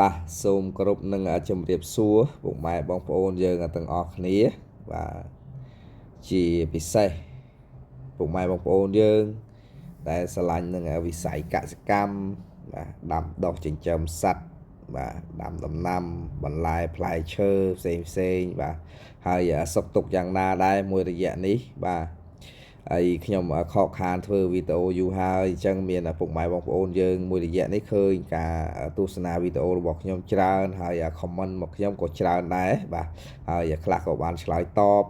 បាទសូមគោរពនឹងជម្រាបសួរពុកម៉ែបងប្អូនយើងទាំងអស់គ្នាបាទជាពិសេសពុកម៉ែបងប្អូនយើងដែលស្រឡាញ់នឹងវិស័យកសិកម្មបាទដាំដុះចិញ្ចឹមសត្វបាទដាំដំណាំបន្លែផ្លែឈើផ្សេងផ្សេងបាទហើយសុខទុក្ខយ៉ាងណាដែរមួយរយៈនេះបាទហើយខ្ញុំខកខានធ្វើវីដេអូយូរហើយអញ្ចឹងមានពុកម៉ែបងប្អូនយើងមួយរយៈនេះឃើញការទស្សនាវីដេអូរបស់ខ្ញុំច្រើនហើយ comment មកខ្ញុំក៏ច្រើនដែរបាទហើយខ្លះក៏បានឆ្លើយតប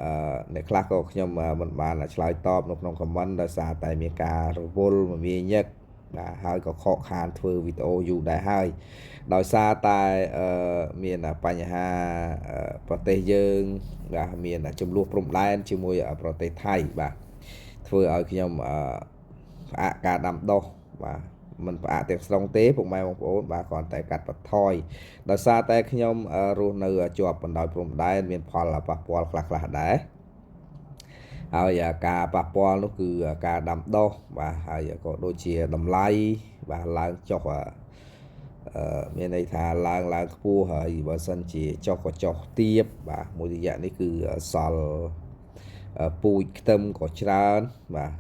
អឺអ្នកខ្លះក៏ខ្ញុំមិនបានឆ្លើយតបនៅក្នុង comment ដោយសារតែមានការរវល់មមាញឹកបាទហើយក៏ខកខានធ្វើវីដេអូយូរដែរហើយដោយសារតែមានបញ្ហាប្រទេសយើងបាទមានចំនួនព្រំដែនជាមួយប្រទេសថៃបាទធ្វើឲ្យខ្ញុំផ្អាកការដាំដុះបាទមិនផ្អាកទាំងស្រុងទេពុកម៉ែបងប្អូនបាទគ្រាន់តែកាត់បន្ថយដោយសារតែខ្ញុំរស់នៅជាប់បណ្ដោយព្រំដែនមានផលប៉ះពាល់ខ្លះៗដែរហើយការប៉ះពាល់នោះគឺការដាំដុះបាទហើយក៏ដូចជាតម្លៃបាទឡើងចុះមានន័យថាឡើងខ្ពស់ហើយបើសិនជាចុះក៏ចុះទាបបាទមួយរយៈនេះគឺសល់ពូជខ្ទឹមក៏ច្រើនបាទ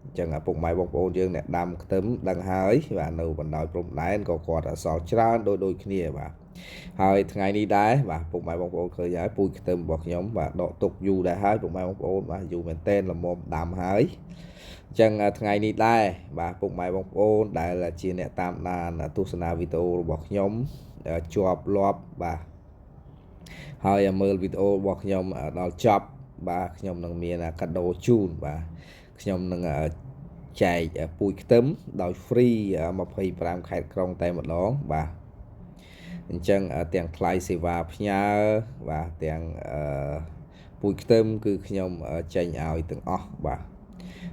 អញ្ចឹងពុកម៉ែបងប្អូនយើងអ្នកដាំខ្ទឹមដឹងហើយបាទនៅបណ្ដោយព្រំដែនក៏គាត់សល់ច្រើនដូចគ្នាបាទហើយថ្ងៃនេះដែរបាទពុកម៉ែបងប្អូនឃើញហើយពូជខ្ទឹមរបស់ខ្ញុំបាទដកទុកយូរដែរហើយពុកម៉ែបងប្អូនបាទយូរមែនទែនល្មមដាំហើយអញ្ចឹងថ្ងៃនេះដែរបាទពុកម៉ែបងប្អូនដែលជាអ្នកតាមដានទស្សនាវីដេអូរបស់ខ្ញុំជាប់លាប់បាទហើយមើលវីដេអូរបស់ខ្ញុំដល់ចប់បាទខ្ញុំនឹងមានកាដូជូនបាទខ្ញុំនឹងចែកពូជខ្ទឹមដោយ free 25ខេត្តក្រុងតែម្ដងបាទអញ្ចឹងទាំងថ្លៃសេវាផ្ញើបាទទាំងពូជខ្ទឹមគឺខ្ញុំចេញឲ្យទាំងអស់បាទ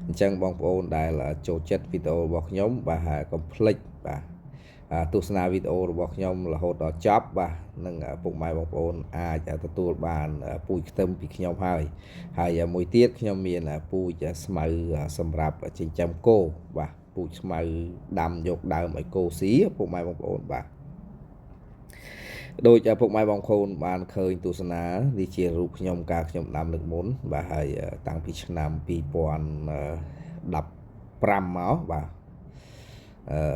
អញ្ចឹងបងប្អូនដែលចូលចិត្តវីដេអូរបស់ខ្ញុំបាទកុំភ្លេចបាទទស្សនាវីដេអូរបស់ខ្ញុំរហូតដល់ចប់បាទនឹងពុកម៉ែបងប្អូនអាចទទួលបានពូជខ្ទឹមពីខ្ញុំហើយហើយមួយទៀតខ្ញុំមានពូជស្មៅសម្រាប់ចិញ្ចឹមគោបាទពូជស្មៅដាំយកដើមឲ្យគោស៊ីពុកម៉ែបងប្អូនបាទដូចពុកម៉ែបងប្អូនបានឃើញទស្សនានេះជារូបខ្ញុំកាលខ្ញុំដាំលើកមុនបាទហើយតាំងពីឆ្នាំ2015មកបាទ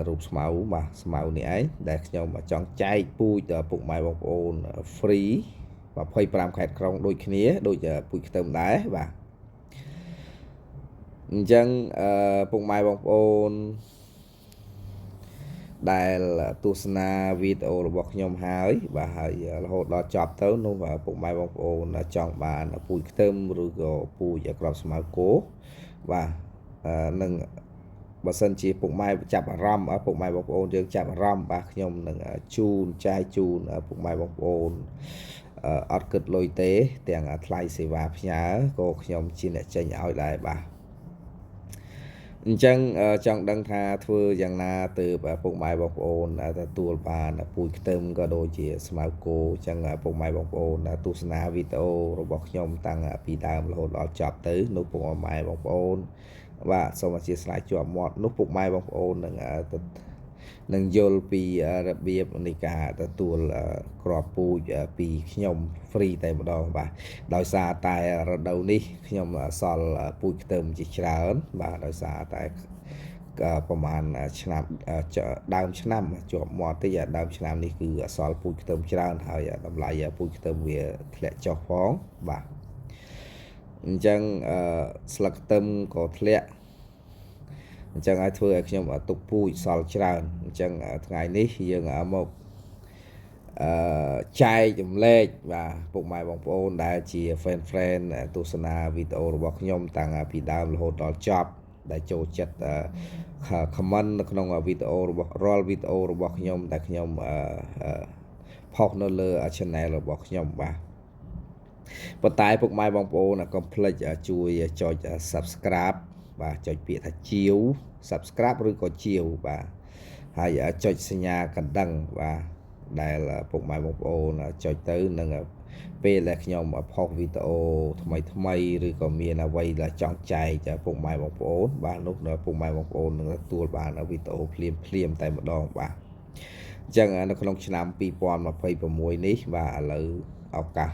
រូបស្មៅបាទស្មៅនេះឯងដែលខ្ញុំចង់ចែកពូជដល់ពុកម៉ែបងប្អូន free 25ខេត្តក្រុងដូចគ្នាដូចពូជខ្ទឹមដែរបាទអញ្ចឹងពុកម៉ែបងប្អូនដែលទស្សនាវីដេអូរបស់ខ្ញុំហើយបាទហើយរហូតដល់ចប់ទៅនោះពុកម៉ែបងប្អូនចង់បានពូជខ្ទឹមឬក៏ពូជក្របស្មៅគោបាទនឹងបើសិនជាពុកម៉ែចាប់អារម្មណ៍ពុកម៉ែបងប្អូនយើងចាប់អារម្មណ៍បាទខ្ញុំនឹងជូនចែកជូនពុកម៉ែបងប្អូនអត់គិតលុយទេទាំងថ្លៃសេវាផ្ញើក៏ខ្ញុំជាអ្នកចេញឲ្យដែរបាទអញ្ចឹងចង់ដឹងថាធ្វើយ៉ាងណាទើបពុកម៉ែបងប្អូនទទួលបានពូជខ្ទឹមក៏ដូចជាស្មៅគោអញ្ចឹងពុកម៉ែបងប្អូនទស្សនាវីដេអូរបស់ខ្ញុំតាំងពីដើមរហូតដល់ចប់ទៅនោះពុកម៉ែបងប្អូនបាទសូមអធិស្ឋានជាប់មាត់នោះពុកម៉ែបងប្អូននឹងយល់ពីរបៀបនៃការទទួលគ្រាប់ពូជពីខ្ញុំ free តែម្ដងបាទដោយសារតែរដូវនេះខ្ញុំសល់ពូជខ្ទឹមជាច្រើនបាទដោយសារតែប្រហែលឆ្នាំដើមឆ្នាំជាប់មាត់តិចដើមឆ្នាំនេះគឺសល់ពូជខ្ទឹមច្រើនហើយតម្លៃពូជខ្ទឹមវាធ្លាក់ចុះផងបាទអញ្ចឹងស្លឹកខ្ទឹមក៏ធ្លាក់អញ្ចឹងឲ្យធ្វើឲ្យខ្ញុំទុកពូជសល់ច្រើនអញ្ចឹងថ្ងៃនេះយើងមកចែកចម្លែកបាទពុកម៉ែបងប្អូនដែលជា fan ទស្សនាវីដេអូរបស់ខ្ញុំតាំងពីដើមរហូតដល់ចប់ដែលចូលចិត្ត comment នៅក្នុងវីដេអូរបស់រាល់វីដេអូរបស់ខ្ញុំដែលខ្ញុំផុសនៅលើ channel របស់ខ្ញុំបាទប៉ុន្តែពុកម៉ែបងប្អូនកុំភ្លេចជួយចុច subscribe បាទចុចពាក្យថាជាវ subscribe ឬក៏ជាវបាទហើយចុចសញ្ញាកណ្ដឹងបាទដែលពុកម៉ែបងប្អូនចុចទៅនឹងពេលដែលខ្ញុំផុសវីដេអូថ្មីថ្មីឬក៏មានអ្វីដែលចង់ចែកពុកម៉ែបងប្អូនបាទនោះពុកម៉ែបងប្អូននឹងទទួលបានវីដេអូភ្លាមភ្លាមតែម្ដងបាទ អញ្ចឹងនៅក្នុងឆ្នាំ2026នេះបាទឥឡូវឱកាស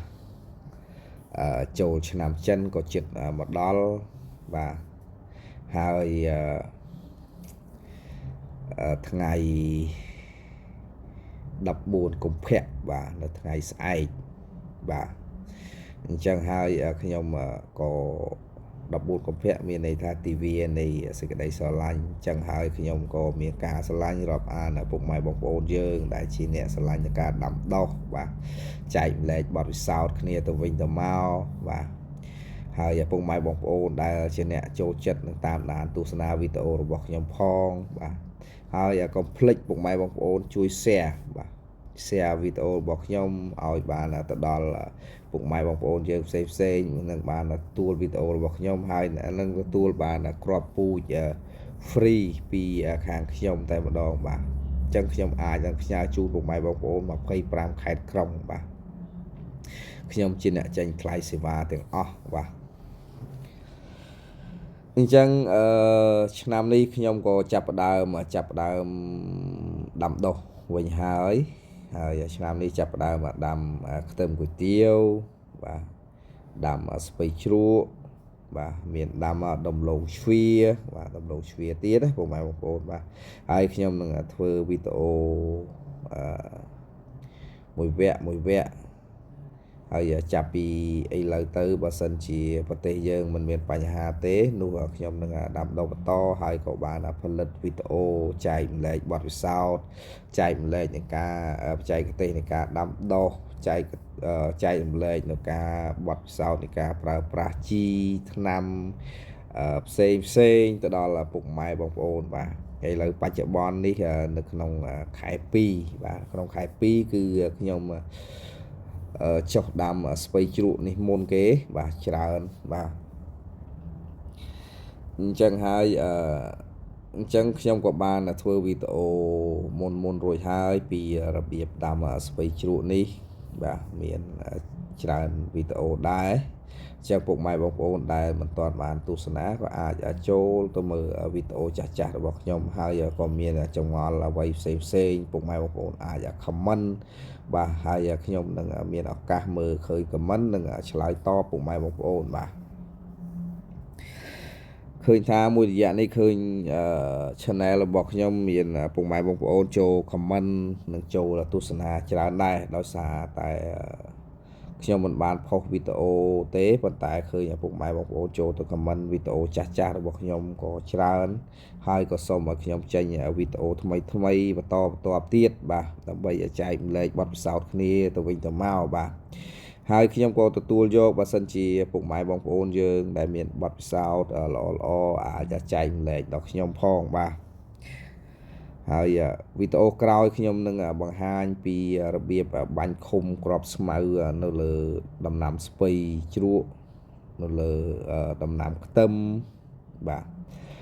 ចូលឆ្នាំចិនក៏ជិតមកដល់បាទហើយថ្ងៃ14កុម្ភៈបាទនៅថ្ងៃស្អែកបាទអញ្ចឹងហើយខ្ញុំក៏14កុម្ភៈមានន័យថាទិវានៃសេចក្តីស្រឡាញ់អញ្ចឹងហើយខ្ញុំក៏មានការស្រឡាញ់រាប់អានពុកម៉ែបងប្អូនយើងដែលជាអ្នកស្រឡាញ់ในការដាំដុះបាទចែកម្លែកបទពិសោធន៍គ្នាទៅវិញទៅមកបាទហើយឪពុកម៉ែបងប្អូនដែលជាអ្នកចូលចិត្តនឹងតាមដានទស្សនាវីដេអូរបស់ខ្ញុំផងបាទហើយកុំភ្លេចពុកម៉ែបងប្អូនជួយ share បាទ share វីដេអូរបស់ខ្ញុំឲ្យបានទៅដល់ពុកម៉ែបងប្អូនយើងផ្សេងផ្សេងនឹងបានទទួលវីដេអូរបស់ខ្ញុំហើយនឹងទទួលបានគ្រាប់ពូជ free ពីខាងខ្ញុំតែម្ដងបាទអញ្ចឹងខ្ញុំអាចនឹងផ្ញើជូនពុកម៉ែបងប្អូន25ខេត្តក្រុងបាទខ្ញុំជាអ្នកចេញថ្លៃសេវាទាំងអស់បាទអញ្ចឹងអឺឆ្នាំនេះខ្ញុំក៏ចាប់ផ្ដើមដាំដុះវិញហើយហើយឆ្នាំនេះចាប់ផ្ដើមដាំខ្ទឹមគុយទាវបាទដាំស្ពៃជ្រក់បាទមានដាំដំឡូងជ្វាបាទដំឡូងជ្វាទៀតណាពុកម៉ែបងប្អូនបាទហើយខ្ញុំនឹងធ្វើវីដេអូអឺមួយវគ្គមួយវគ្គហើយចាប់ពីឥឡូវទៅបើសិនជាប្រទេសយើងមិនមានបញ្ហាទេនោះខ្ញុំនឹងដាំដុះបន្តហើយក៏បានផលិតវីដេអូចែកម្លែកបទពិសោធន៍ចែកម្លែកនៃការបច្ចេកទេសនៃការដាំដុះចែករំលែកនៅការបទពិសោធន៍នៃការប្រើប្រាស់ជីថ្នាំផ្សេងផ្សេងទៅដល់ពុកម៉ែបងប្អូនបាទឥឡូវបច្ចុប្បន្ននេះនៅក្នុងខែ2បាទក្នុងខែ2គឺខ្ញុំចុះដាំស្ពៃជ្រក់នេះមុនគេបាទច្រើនបាទអញ្ចឹងហើយអញ្ចឹងខ្ញុំក៏បានធ្វើវីដេអូមុនរួចហើយពីរបៀបដាំស្ពៃជ្រក់នេះបាទមានច្រើនវីដេអូដែរចឹងពុកម៉ែបងប្អូនដែលមិនទាន់បានទស្សនាក៏អាចចូលទៅមើលវីដេអូចាស់ៗរបស់ខ្ញុំហើយក៏មានចម្ងល់អ្វីផ្សេងផ្សេងពុកម៉ែបងប្អូនអាច comment បាទហើយខ្ញុំនឹងមានឱកាសមើលឃើញ comment និងឆ្លើយតបពុកម៉ែបងប្អូនបាទឃើញថាមួយរយៈនេះឃើញ channel របស់ខ្ញុំមានពុកម៉ែបងប្អូនចូល comment និងចូលទស្សនាច្រើនដែរដោយសារតែខ្ញុំមិនបានផុសវីដេអូទេប៉ុន្តែឃើញឪពុកម៉ែបងប្អូនចូលទៅ comment វីដេអូចាស់ៗរបស់ខ្ញុំក៏ច្រើនហើយក៏សូមឲ្យខ្ញុំចេញវីដេអូថ្មីថ្មីបន្តបន្ទាប់ទៀតបាទដើម្បីឲ្យចែកម្លែកបទពិសោធន៍គ្នាទៅវិញទៅមកបាទហើយខ្ញុំក៏ទទួលយកបើសិនជាពុកម៉ែបងប្អូនយើងដែលមានបទពិសោធន៍ល្អល្អអាចចែកម្លែកដល់ខ្ញុំផងបាទហើយវីដេអូក្រោយខ្ញុំនឹងបង្ហាញពីរបៀបបាញ់ឃុំគ្រាប់ស្មៅនៅលើដំណាំស្ពៃជ្រក់នៅលើដំណាំខ្ទឹមបាទ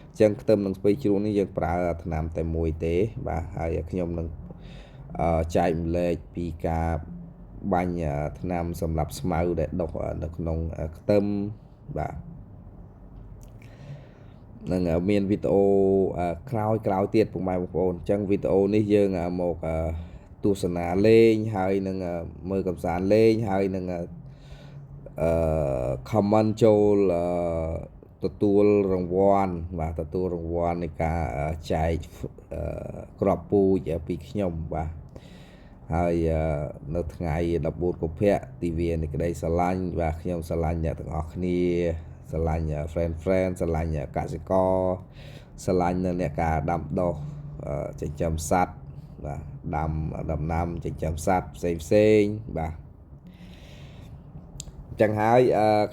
អញ្ចឹងខ្ទឹមនិងស្ពៃជ្រក់នេះយើងប្រើថ្នាំតែមួយទេបាទហើយខ្ញុំនឹងចែកម្លែកពីការបាញ់ថ្នាំសម្រាប់ស្មៅដែលដុះនៅក្នុងខ្ទឹមបាទនឹងមានវីដេអូក្រោយទៀតពុកម៉ែបងប្អូនអញ្ចឹងវីដេអូនេះយើងមកទស្សនាលេងហើយនឹងមើលកំសាន្តលេងហើយនឹងអឺ comment ចូលទទួលរង្វាន់បាទទទួលរង្វាន់នៃការចែកគ្រាប់ពូជពីខ្ញុំបាទហើយនៅថ្ងៃ14កុម្ភៈទិវានៃក្តីស្រឡាញ់បាទខ្ញុំស្រឡាញ់អ្នកទាំងអស់គ្នាស្រឡាញ់ friend ស្រឡាញ់កសិករស្រឡាញ់នៅអ្នកការដាំដុះចិញ្ចឹមសត្វបាទដាំដំណាំចិញ្ចឹមសត្វផ្សេងផ្សេងបាទអញ្ចឹងហើយ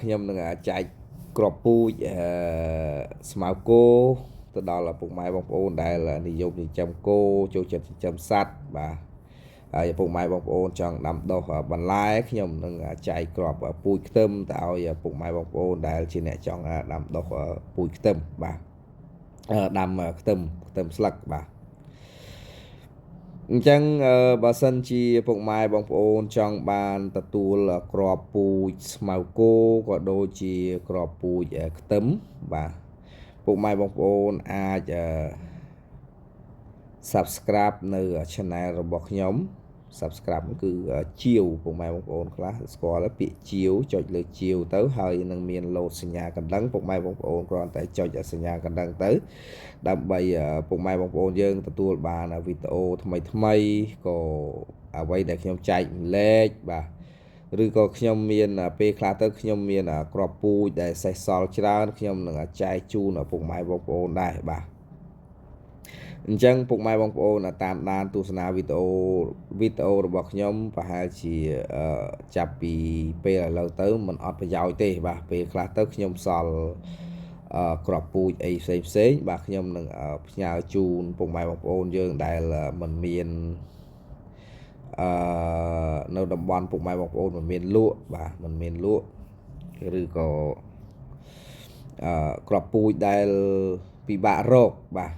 ខ្ញុំនឹងចែកគ្រាប់ពូជស្មៅគោទៅដល់ពុកម៉ែបងប្អូនដែលនិយមចិញ្ចឹមគោចូលចិត្តចិញ្ចឹមសត្វបាទហើយពុកម៉ែបងប្អូនចង់ដាំដុះបន្លែខ្ញុំនឹងចែកគ្រាប់ពូជខ្ទឹមទៅឲ្យពុកម៉ែបងប្អូនដែលជាអ្នកចង់ដាំដុះពូជខ្ទឹមបាទដាំខ្ទឹមស្លឹកបាទអញ្ចឹងបើសិនជាពុកម៉ែបងប្អូនចង់បានទទួលគ្រាប់ពូជស្មៅគោក៏ដូចជាគ្រាប់ពូជខ្ទឹមបាទពុកម៉ែបងប្អូនអាច Subscribe នៅ Channel របស់ខ្ញុំ Subscribe គឺជាវពុកម៉ែបងប្អូនខ្លះស្គាល់ពាក្យជាវចុចលើជាវទៅហើយនឹងមានលោតសញ្ញាកណ្ដឹងពុកម៉ែបងប្អូនគ្រាន់តែចុចសញ្ញាកណ្ដឹងទៅដើម្បីពុកម៉ែបងប្អូនយើងទទួលបានវីដេអូថ្មីថ្មីក៏អ្វីដែលខ្ញុំចែកម្លែកបាទឬក៏ខ្ញុំមានពេលខ្លះទៅខ្ញុំមានក្របពូជដែលសេះសល់ច្រើនខ្ញុំនឹងចែកជូនពុកម៉ែបងប្អូនដែរបាទអញ្ចឹងពុកម៉ែបងប្អូនតាមដានទស្សនាវីដេអូវីដេអូរបស់ខ្ញុំប្រហែលជាចាប់ពីពេលឥឡូវទៅมันអត់ប្រយោជន៍ទេបាទពេលខ្លះទៅខ្ញុំសល់ក្របពូជអីផ្សេងផ្សេងបាទខ្ញុំនឹងផ្ញើជូនពុកម៉ែបងប្អូនយើងដែលមិនមានអឺនៅតំបន់ពុកម៉ែបងប្អូនមិនមានលក់បាទមិនមានលក់ឬក៏អឺក្របពូជដែលពិបាករកបាទ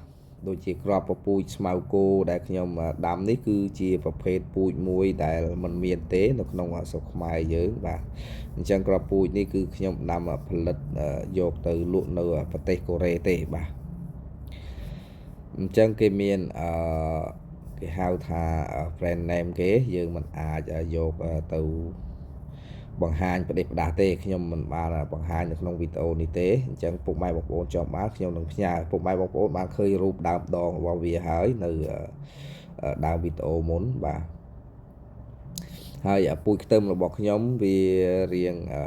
ដូចជាក្របពពូជស្មៅគោដែលខ្ញុំដាំនេះគឺជាប្រភេទពូជមួយដែលมันមានទេនៅក្នុងស្រុកខ្មែរយើងបាទអញ្ចឹងក្របពូជនេះគឺខ្ញុំដាំផលិតយកទៅលក់នៅប្រទេសកូរ៉េទេបាទអញ្ចឹងគេមានអឺគេហៅថា brand name គេយើងមិនអាចយកទៅបង្ហាញប្រទេសផ្ដាស់ទេខ្ញុំមិនបានបង្ហាញនៅក្នុងវីដេអូនេះទេអញ្ចឹងពុកម៉ែបងប្អូនចង់បានខ្ញុំនឹងផ្ញើពុកម៉ែបងប្អូនបានឃើញរូបដើមដងរបស់វាហើយនៅដើមវីដេអូមុនបាទហើយពូជខ្ទឹមរបស់ខ្ញុំវារៀងអឺ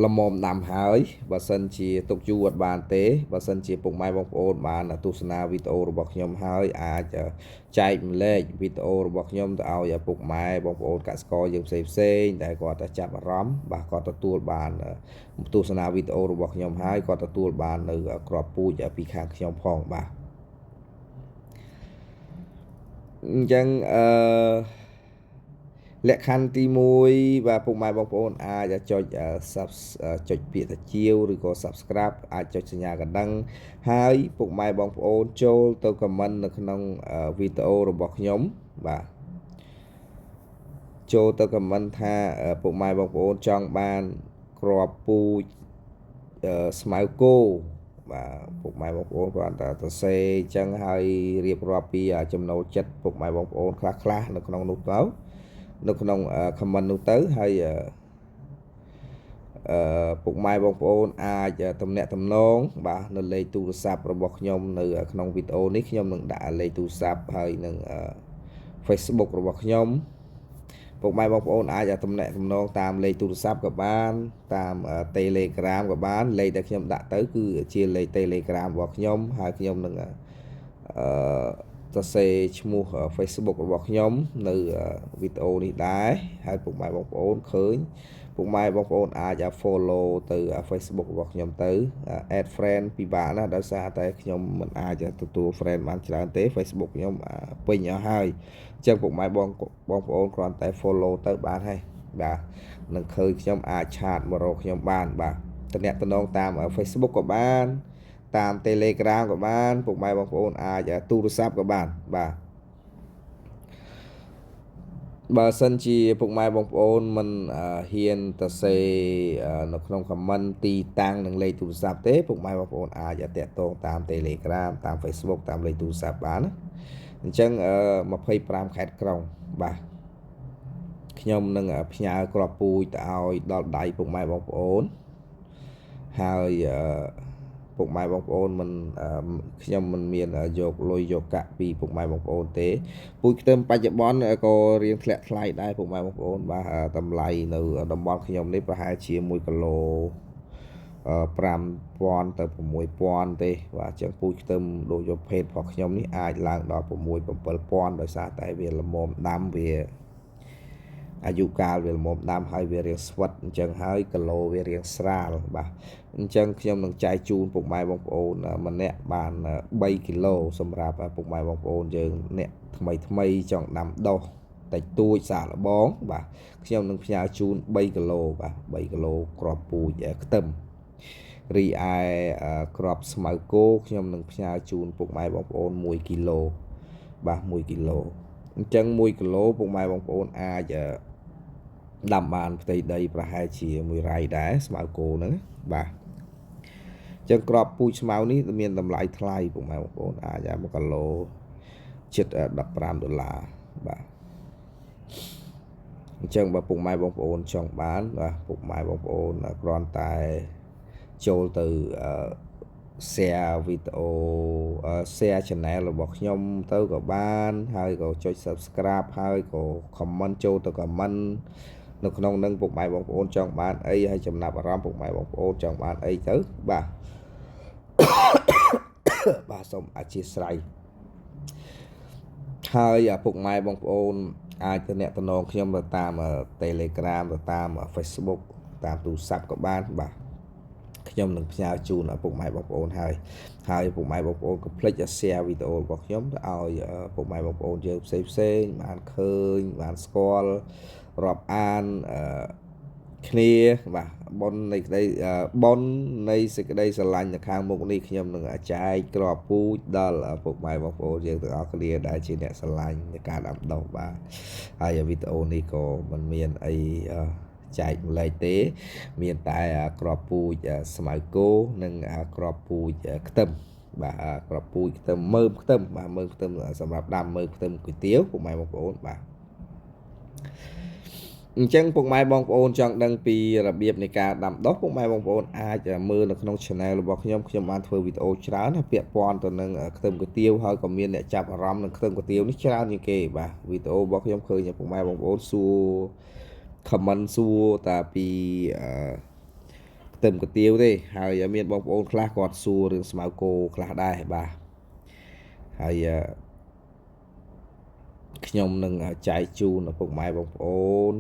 ល្មមដាំហើយបើសិនជាទុកយូរអត់បានទេបើសិនជាពុកម៉ែបងប្អូនបានទស្សនាវីដេអូរបស់ខ្ញុំហើយអាចចែកម្លែកវីដេអូរបស់ខ្ញុំទៅឲ្យពុកម៉ែបងប្អូនកសិករយើងផ្សេងផ្សេងដែលគាត់ចាប់អារម្មណ៍បាទគាត់ទទួលបានទស្សនាវីដេអូរបស់ខ្ញុំហើយគាត់ទទួលបាននៅក្របពូជពីខាងខ្ញុំផងបាទអញ្ចឹងអឺលក្ខខណ្ឌទី1បាទពុកម៉ែបងប្អូនអាចចុច sub ចុចពាក្យថាជាវឬក៏ subscribe អាចចុចសញ្ញាកណ្ដឹងហើយពុកម៉ែបងប្អូនចូលទៅ comment នៅក្នុងវីដេអូរបស់ខ្ញុំបាទចូលទៅ comment ថាពុកម៉ែបងប្អូនចង់បានក្របពូជស្មៅគោបាទពុកម៉ែបងប្អូនគ្រាន់តែសរសេរអញ្ចឹងហើយរៀបរាប់ពីចំណូលចិត្តពុកម៉ែបងប្អូនខ្លះខ្លះនៅក្នុងនោះទៅនៅក្នុង comment នោះទៅហើយអឺពុកម៉ែបងប្អូនអាចទំនាក់ទំនងបាទនៅលេខទូរស័ព្ទរបស់ខ្ញុំនៅក្នុងវីដេអូនេះខ្ញុំនឹងដាក់លេខទូរស័ព្ទហើយនឹង Facebook របស់ខ្ញុំពុកម៉ែបងប្អូនអាចទំនាក់ទំនងតាមលេខទូរស័ព្ទក៏បានតាម Telegram ក៏បានលេខដែលខ្ញុំដាក់ទៅគឺជាលេខ Telegram របស់ខ្ញុំហើយខ្ញុំនឹងអឺសរសេរឈ្មោះ Facebook របស់ខ្ញុំនៅវីដេអូនេះដែរហើយពុកម៉ែបងប្អូនឃើញពុកម៉ែបងប្អូនអាច follow ទៅ Facebook របស់ខ្ញុំទៅ add friend ពិបាកណាស់ដោយសារតែខ្ញុំមិនអាចទទួល friend បានច្រើនទេ Facebook ខ្ញុំពេញអស់ហើយអញ្ចឹងពុកម៉ែបងបងប្អូនគ្រាន់តែ follow ទៅបានហើយបាទនឹងឃើញខ្ញុំអាច chat មករកខ្ញុំបានបាទតំណតំណងតាម Facebook ក៏បានតាម Telegram ក៏បានពុកម៉ែបងប្អូនអាចទូរស័ព្ទក៏បានបាទបើសិនជាពុកម៉ែបងប្អូនមិនហ៊ានទៅសេនៅក្នុង comment ទីតាំងនិងលេខទូរស័ព្ទទេពុកម៉ែបងប្អូនអាចតាក់ទងតាម Telegram តាម Facebook តាមលេខទូរស័ព្ទបានណាអញ្ចឹង25ខេត្តក្រុងបាទខ្ញុំនឹងផ្ញើក្របពូជទៅឲ្យដល់ដៃពុកម៉ែបងប្អូនហើយពុកម៉ែបងប្អូនមិនខ្ញុំមិនមានយកលុយយកកាក់ពីពុកម៉ែបងប្អូនទេពូជខ្ទឹមបច្ចុប្បន្នក៏រៀងធ្លាក់ថ្លៃដែរពុកម៉ែបងប្អូនបាទតម្លៃនៅតំបន់ខ្ញុំនេះប្រហែលជា1គីឡូ5000ទៅ6000ទេបាទអញ្ចឹងពូជខ្ទឹមដូចប្រភេទរបស់ខ្ញុំនេះអាចឡើងដល់6 7000ដោយសារតែវាល្មមដាំវាអាយុកាលវាល្មមដាំហើយវារៀងស្វិតអញ្ចឹងហើយគីឡូវារៀងស្រាលបាទអញ្ចឹងខ្ញុំនឹងចែកជូនពុកម៉ែបងប្អូនម្នាក់បាន3គីឡូសម្រាប់ពុកម៉ែបងប្អូនយើងអ្នកថ្មីថ្មីចង់ដាំដុះតិចតួចសាកល្បងបាទខ្ញុំនឹងផ្ញើជូន3គីឡូបាទ3គីឡូគ្រាប់ពូជខ្ទឹមរីឯគ្រាប់ស្មៅគោខ្ញុំនឹងផ្ញើជូនពុកម៉ែបងប្អូន1គីឡូបាទ1គីឡូអញ្ចឹង1គីឡូពុកម៉ែបងប្អូនអាចដាំបានផ្ទៃដីប្រហែលជា1រៃដែរស្មៅគោហ្នឹងបាទ ចឹងក្របពូជស្មៅនេះមានតម្លៃថ្លៃពុកម៉ែបងប្អូនអាច1គីឡូជិត15ដុល្លារបាទអញ្ចឹងបើពុកម៉ែបងប្អូនចង់បានបាទពុកម៉ែបងប្អូនគ្រាន់តែចូលទៅ share វីដេអូ share channel របស់ខ្ញុំទៅក៏បានហើយក៏ចុច subscribe ហើយក៏ comment ចូលទៅ comment នៅក្នុងនឹងពុកម៉ែបងប្អូនចង់បានអីហើយចំណាប់អារម្មណ៍ពុកម៉ែបងប្អូនចង់បានអីទៅបាទបាទសូមអធិស្ឋានហើយពុកម៉ែបងប្អូនអាចទំនាក់ទំនងខ្ញុំទៅតាម Telegram ទៅតាម Facebook តាមទូរស័ព្ទក៏បានបាទខ្ញុំនឹងផ្ញើជូនឪពុកម៉ែបងប្អូនហើយហើយពុកម៉ែបងប្អូនកុំភ្លេច share វីដេអូរបស់ខ្ញុំទៅឲ្យពុកម៉ែបងប្អូនយើងផ្សេងផ្សេងបានឃើញបានស្គាល់រាប់អានអឺគ្នាបាទប៉ុននៃក្តីប៉ុននៃសេចក្តីស្រឡាញ់នៅខាងមុខនេះខ្ញុំនឹងចែកក្របពូជដល់ពុកម៉ែបងប្អូនយើងទាំងអស់គ្នាដែលជាអ្នកស្រឡាញ់ในការដាំដុះបាទហើយវីដេអូនេះក៏មិនមានអីចែកម្លែកទេ មានតែក្របពូជស្មៅគោនិងក្របពូជខ្ទឹមបាទក្របពូជខ្ទឹមមើមខ្ទឹមបាទមើមខ្ទឹមសម្រាប់ដាំមើមខ្ទឹមគុយទាវពុកម៉ែបងប្អូនបាទអញ្ចឹងពុកម៉ែបងប្អូនចង់ដឹងពីរបៀបនៃការដាំដុះពុកម៉ែបងប្អូនអាចមើលនៅក្នុង Channel របស់ខ្ញុំខ្ញុំបានធ្វើវីដេអូច្រើនពាក់ព័ន្ធទៅនឹងខ្ទឹមគុយទាវហើយក៏មានអ្នកចាប់អារម្មណ៍នឹងខ្ទឹមគុយទាវនេះច្រើនជាងគេបាទវីដេអូរបស់ខ្ញុំឃើញពុកម៉ែបងប្អូនសួរ comment សួរតាពីអឺខ្ទឹមគុយទាវទេហើយមានបងប្អូនខ្លះគាត់សួររឿងស្មៅគោខ្លះដែរបាទហើយខ្ញុំនឹងចែកជូនឪពុកម៉ែបងប្អូន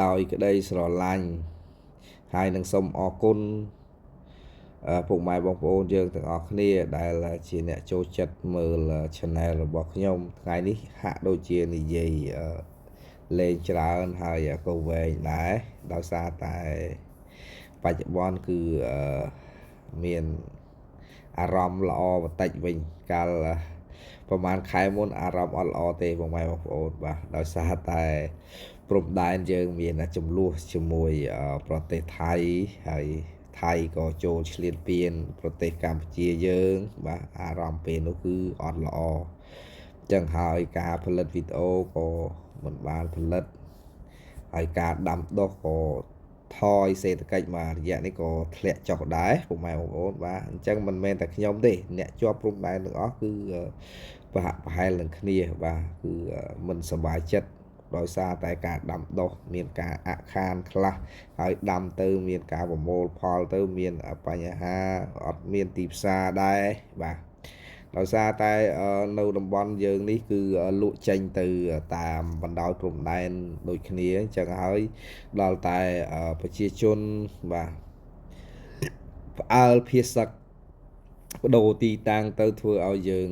ដោយក្តីស្រឡាញ់ហើយនឹងសូមអរគុណពុកម៉ែបងប្អូនយើងទាំងអស់គ្នាដែលជាអ្នកចូលចិត្តមើល Channel របស់ខ្ញុំថ្ងៃនេះហាក់ដូចជានិយាយលេងច្រើនហើយក៏វែងដែរដោយសារតែបច្ចុប្បន្នគឺមានអារម្មណ៍ល្អបន្តិចវិញកាលប្រហែលខែមុនអារម្មណ៍អត់ល្អទេបងប្អូនបាទដោយសារតែព្រំដែនយើងមានចំនួនជាមួយប្រទេសថៃហើយថៃក៏ចូលឈ្លានពានប្រទេសកម្ពុជាយើងបាទអារម្មណ៍ពេលនោះគឺអត់ល្អចឹងហើយការផលិតវីដេអូក៏មិនបានផលិតហើយការដាំដុះក៏ថយសេដ្ឋកិច្ចមករយៈនេះក៏ធ្លាក់ចុះដែរពុកម៉ែបងប្អូនបាទអញ្ចឹងមិនមែនតែខ្ញុំទេអ្នកជាប់ព្រំដែនទាំងអស់គឺប្រហាក់ប្រហែលនឹងគ្នាបាទគឺមិនសប្បាយចិត្តដោយសារតែការដាំដុះមានការអាក់ខានខ្លះហើយដាំទៅមានការប្រមូលផលទៅមានបញ្ហាអត់មានទីផ្សារដែរបាទដោយសារតែនៅតំបន់យើងនេះគឺលក់ចេញទៅតាមបណ្ដោយព្រំដែនដូចគ្នាអញ្ចឹងហើយដល់តែប្រជាជនបាទផ្អើលភាសឹកបដូរទីតាំងទៅធ្វើឲ្យយើង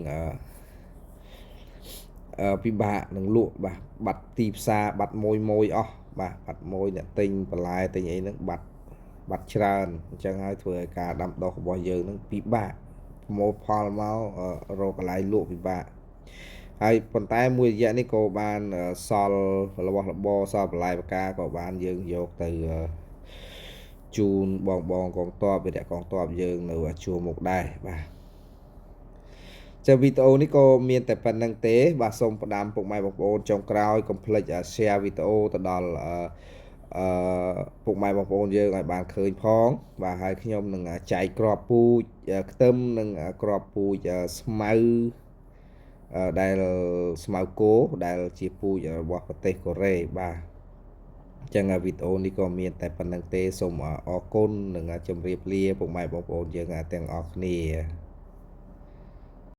ពិបាកនឹងលក់បាទបាត់ទីផ្សារបាត់មួយមួយអស់បាទបាត់មួយអ្នកទិញបន្លែទិញអីហ្នឹងបាត់ច្រើនអញ្ចឹងហើយធ្វើឲ្យការដាំដុះរបស់យើងហ្នឹងពិបាកប្រមូលផលមករកកន្លែងលក់ពិបាកហើយប៉ុន្តែមួយរយៈនេះក៏បានសល់របស់របរសល់បន្លែបកាក៏បានយើងយកទៅជូនបងបងកងទ័ពវីរៈកងទ័ពយើងនៅជួរមុខដែរបាទចាវីដេអូនេះក៏មានតែប៉ុណ្្នឹងទេបាទសូមផ្ដាំពុកម៉ែបងប្អូនចុងក្រោយកុំភ្លេច share វីដេអូទៅដល់អឺពុកម៉ែបងប្អូនយើងឲ្យបានឃើញផងបាទហើយខ្ញុំនឹងចែកក្របពូជខ្ទឹមនិងក្របពូជស្មៅដែលស្មៅគោដែលជាពូជរបស់ប្រទេសកូរ៉េបាទអញ្ចឹងវីដេអូនេះក៏មានតែប៉ុណ្្នឹងទេសូមអរគុណនិងជម្រាបលាពុកម៉ែបងប្អូនយើងទាំងអស់គ្នា។